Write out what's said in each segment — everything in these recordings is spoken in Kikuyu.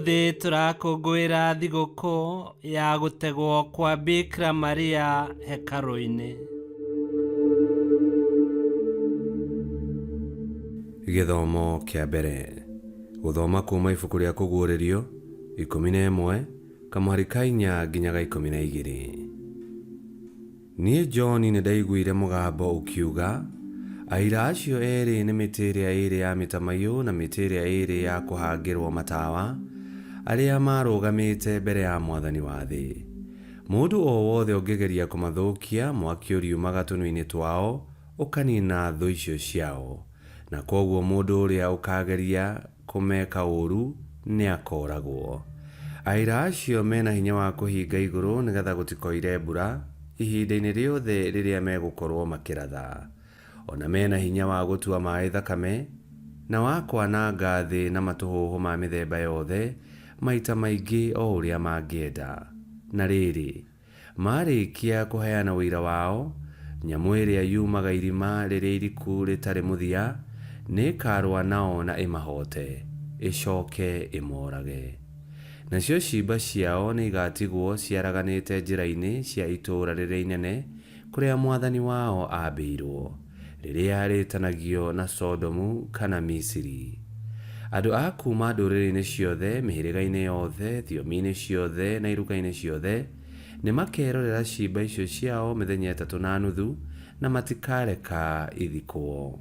Ũmũthĩ tũrakũngũĩra thigũkũ ya gũtegwo kwa Bikira Maria hekarũ-inĩ. Gĩthomo kĩa mbere. Gũthoma kuuma ibuku rĩa Kũguũrĩrio, 11, kamũhari ka inya nginya ga 12. Niĩ John nĩndaiguire mũgambo ũkiuga, Aira acio eerĩ nĩ mĩtĩ ĩrĩa ĩĩrĩ ya mĩtamaiyũ na mĩtĩ ĩrĩa ĩĩrĩ ya kũhangĩrwo matawa, arĩa maarũgamĩte mbere ya Mwathani wa thĩ. Mũndũ o wothe ũngĩgeria kũmathũkia, mwaki ũriumaga tũnua-inĩ twao ũkanina thũ icio ciao, na kwoguo mũndũ ũrĩa ũkaageria kũmeka ũũru nĩakooragwo. Aira acio me na hinya wa kũhinga igũrũ nĩ getha gũtikoire mbura ihinda-inĩ rĩothe rĩrĩa megũkorwo makĩratha. O na me na hinya wa gũtua maĩ thakame, na wa kwananga thĩ na matũhũhũ ma mĩthemba yothe maita maingĩ o ũrĩa mangĩenda. Na rĩrĩ, Maarĩkia kũheana ũira wao, nyamũ ĩrĩa yumaga irima rĩrĩa iriku rĩtarĩ mũthia nĩĩkarũa nao na ĩmahoote, ĩcooke ĩmoorage. Nacio ciimba ciao nĩigatigwo ciaraganĩte njĩra-inĩ cia itũũra rĩrĩa inene kũrĩa Mwathani wao aambĩirwo, rĩrĩa rĩĩtanagio na Sodomu kana Misiri. Andũ a kuuma ndũrĩrĩ-inĩ ciothe, mĩhĩrĩga-inĩ yothe, thiomi-inĩ ciothe, na iruka-inĩ ciothe, nĩ makeerorera ciimba icio ciao mĩthenya ĩtatũ na nuthu, na matikareka ithikwo.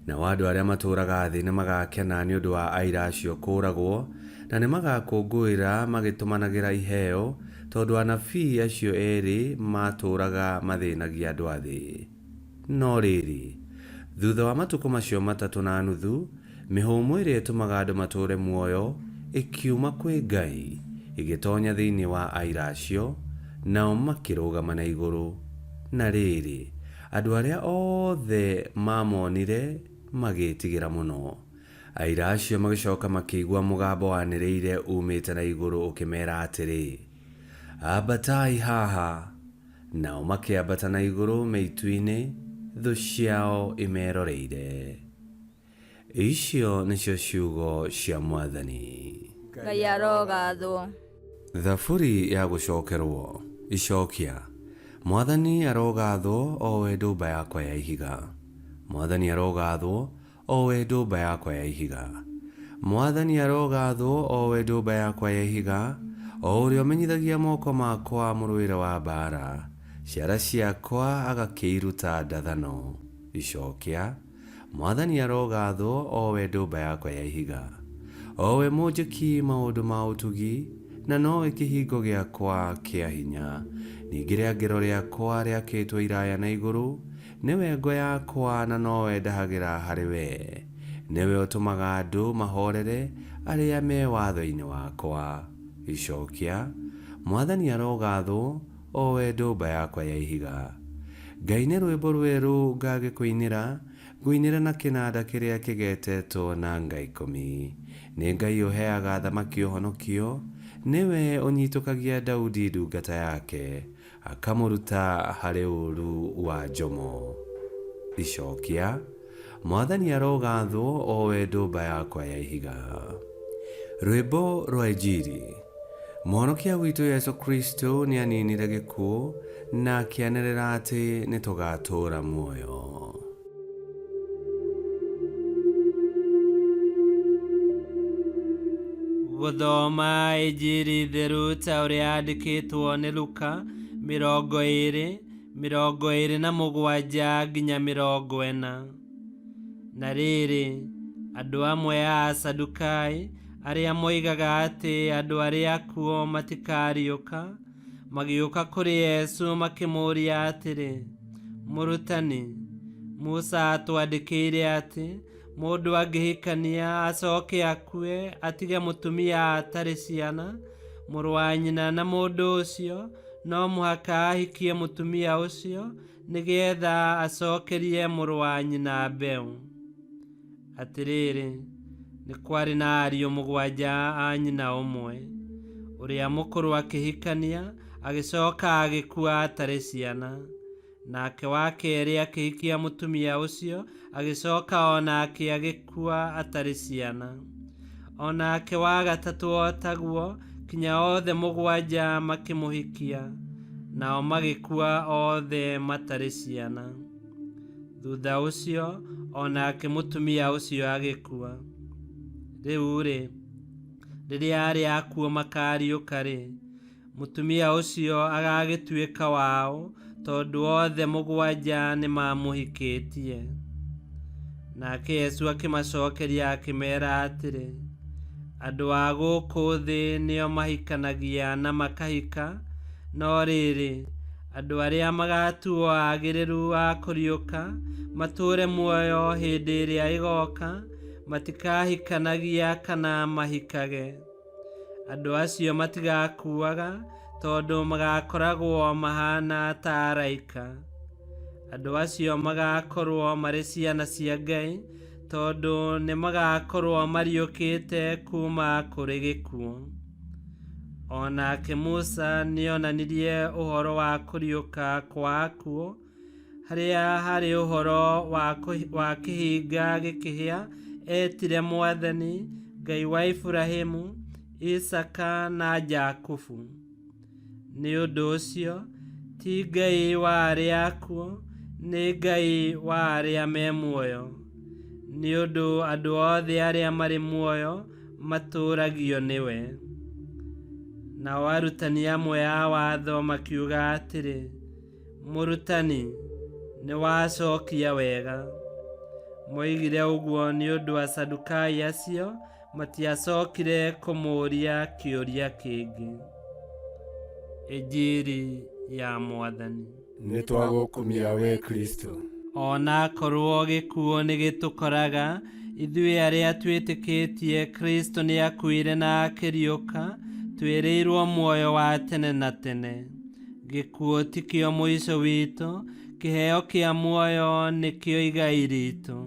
Nao andũ arĩa matũũraga thĩ nĩ magaakena nĩ ũndũ wa aira acio kũũragwo, na nĩ magaakũngũĩra magĩtũmanagĩra iheo, tondũ anabii acio erĩ maatũũraga mathĩnagia andũ a thĩ. No rĩrĩ, thutha wa matukũ macio matatũ na nuthu, mĩhũmũ ĩrĩa ĩtũmaga andũ matũũre muoyo ĩkiuma kwĩ Ngai, ĩgĩtonya thĩinĩ wa aira acio, nao makĩrũgama na igũrũ. Na rĩrĩ, andũ arĩa othe maamonire magĩĩtigĩra mũno. Aira acio magĩcoka makĩigua mũgambo wanĩrĩire uumĩte na igũrũ ũkĩmeera atĩrĩ, Ambatai haha! Nao makĩambata na igũrũ me itu-inĩ, thũ ciao imeroreire. Icio nĩcio ciugo cia Mwathani. Ngai arogathwo. Thaburi ya gũcokerwo. Icokia. Mwathani arogathwo, o we ndũmba yakwa ya ihiga. Mwathani arogathwo, o we ndũmba yakwa ya ihiga. Mwathani arogathwo, o we ndũmba yakwa ya ihiga, o ũrĩa ũmenyithagia moko makwa mũrũĩre wa mbaara, ciara ciakwa agakĩiruta ndathano. Icokia. Mwathani arogathwo, o we ndũmba yakwa ya ihiga, o we mũnjĩki maũndũ ma ũtugi, na nowe kĩhingo gĩakwa kĩa hinya, ningĩ rĩangĩro rĩakwa rĩakĩtwo iraya na igũrũ, nĩwe ngo yakwa na nowe ndahagĩra harĩ we. Nĩwe ũtũmaga andũ mahorere arĩa me watho-inĩ wakwa. Icokia, Mwathani arogathwo, o we ndũmba yakwa ya ihiga. Ngai nĩ rwĩmbo rwerũ ngagĩkũinĩra, ngũinĩre na kĩnanda kĩrĩa kĩgetetwo na nga ikũmi. Nĩ Ngai ũheaga athamaki ũhonokio, nĩwe ũnyitũkagia Daudi ndungata yake, akamũruta harĩ ũũru wa njomo. Icokia, Mwathani arogathwo, o we ndũmba yakwa ya ihiga. Rwĩmbo rwa Injiri. Mũhonokia witũ Yesũ Kristo nĩaninire gĩkuũ na akĩanĩrĩra atĩ nĩtũgatũũra muoyo. Gũthoma Injiri theru ta ũrĩa yandĩkĩtwo nĩ Luka 20, 27 nginya 40. Na rĩrĩ, andũ amwe a Asadukai, arĩa moigaga atĩ andũ arĩa akuũ matikariũka, magĩũka kũrĩ Yesu makĩmũũria atĩrĩ, Mũrutani, Musa aatwandĩkĩire atĩ mũndũ angĩhikania acoke akue atige mũtumia atarĩ ciana, mũrũ wa nyina na mũndũ ũcio no mũhaka ahikie mũtumia ũcio nĩgeetha acookerie mũrũ wa nyina mbeũ. Atĩrĩrĩ, nĩ kwarĩ na ariũ mũgwanja a nyina ũmwe. Ũrĩa mũkũrũ akĩhikania, agĩcoka agĩkua atarĩ ciana. Nake wa kerĩ akĩhikia mũtumia ũcio, agĩcoka o nake agĩkua atarĩ ciana. O nake wa gatatũ o taguo, kinya othe mũgwanja makĩmũhikia, nao magĩkua othe matarĩ ciana. Thutha ũcio o nake mũtumia ũcio agĩkua. Rĩu-rĩ, rĩrĩa arĩa akuũ makariũka-rĩ, mũtumia ũcio agagĩtuĩka waũ, tondũ othe mũgwanja nĩmamũhikĩtie? Nake Jesũ akĩmacokeria akĩmera atĩrĩ, andũ a gũkũ thĩ nĩo mahikanagia na makahika, no rĩrĩ, andũ arĩa magatuo agĩrĩru a kũriũka matũũre muoyo hĩndĩ ĩrĩa ĩgoka, matikahikanagia kana mahikage. Andũ acio matigakuaga, tondũ magakoragwo mahana ta araika. Andũ acio magakorwo marĩ ciana cia Ngai, tondũ nĩmagakorwo mariũkĩte kuuma kũrĩ gĩkuũ. O nake Musa nĩonanirie ũhoro wa kũriũka kwa akuũ, harĩa harĩ ũhoro wa kĩhinga gĩkĩhĩa etire Mwathani, Ngai wa Iburahĩmu, Isaaka na Jakubu. Nĩ ũndũ ũcio, ti Ngai wa arĩa akuũ, nĩ Ngai wa arĩa me muoyo. Nĩ ũndũ andũ othe arĩa marĩ muoyo matũũragio nĩwe. Nao arutani amwe a watho makiuga atĩrĩ, Mũrutani, nĩwacokia wega. Moigire ũguo nĩ ũndũ Asadukai acio matiacokire kũmũũria kĩũria kĩngĩ. Injiri ya Mwathani. Nĩ twagũkumia we Kristo. Ona akorwo gĩkuũ nĩ gĩtũkoraga, ithuĩ arĩa twĩtĩkĩtie Kristo nĩakuire na akĩriũka, twĩrĩirwo muoyo wa tene na tene. Gĩkuũ tikĩo mũico witũ, kĩheo kĩa muoyo nĩkĩo igai ritũ.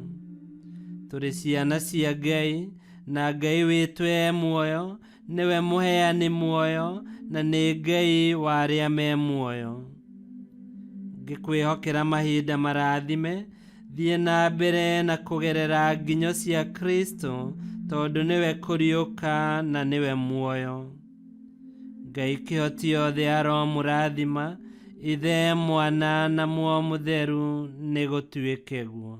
Tũrĩ ciana cia Ngai, na Ngai witũ e muoyo, nĩwe mũheani muoyo, na nĩ Ngai wa arĩa me muoyo. Ngĩkwĩhokera mahinda marathime, thiĩ na mbere na kũgerera nginyo cia Kristo, tondũ nĩwe kũriũka na nĩwe muoyo. Ngai kĩhoti othe aromũrathima, Ithe, Mwana na Muoyo Mũtheru, nĩ gũtuĩke guo.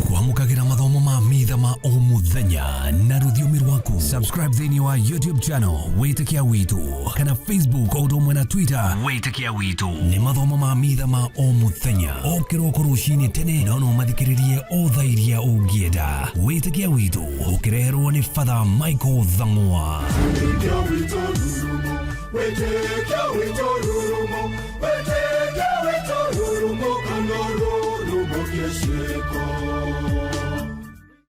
Kwamũkagĩra mathomo ma mitha ma o mũthenya na rũthiomi rwaku. Subscribe thĩinĩ wa YouTube channel Wĩtĩkia Witũ kana Facebook o ũndũ ũmwe na Twitter Wĩtĩkia Witũ. Nĩ mathomo ma mitha ma o mũthenya o kĩroko rũcinĩ tene, no no mathikĩrĩrie o thaa iria ũngĩenda. Wĩtĩkia Witũ ũkĩreherwo nĩ Father Michael Thang'wa. Wĩtĩkia witũ rurumo, wĩtĩkia witũ rurumo, wĩtĩkia witũ rurumo, kana rurumo kĩcĩko.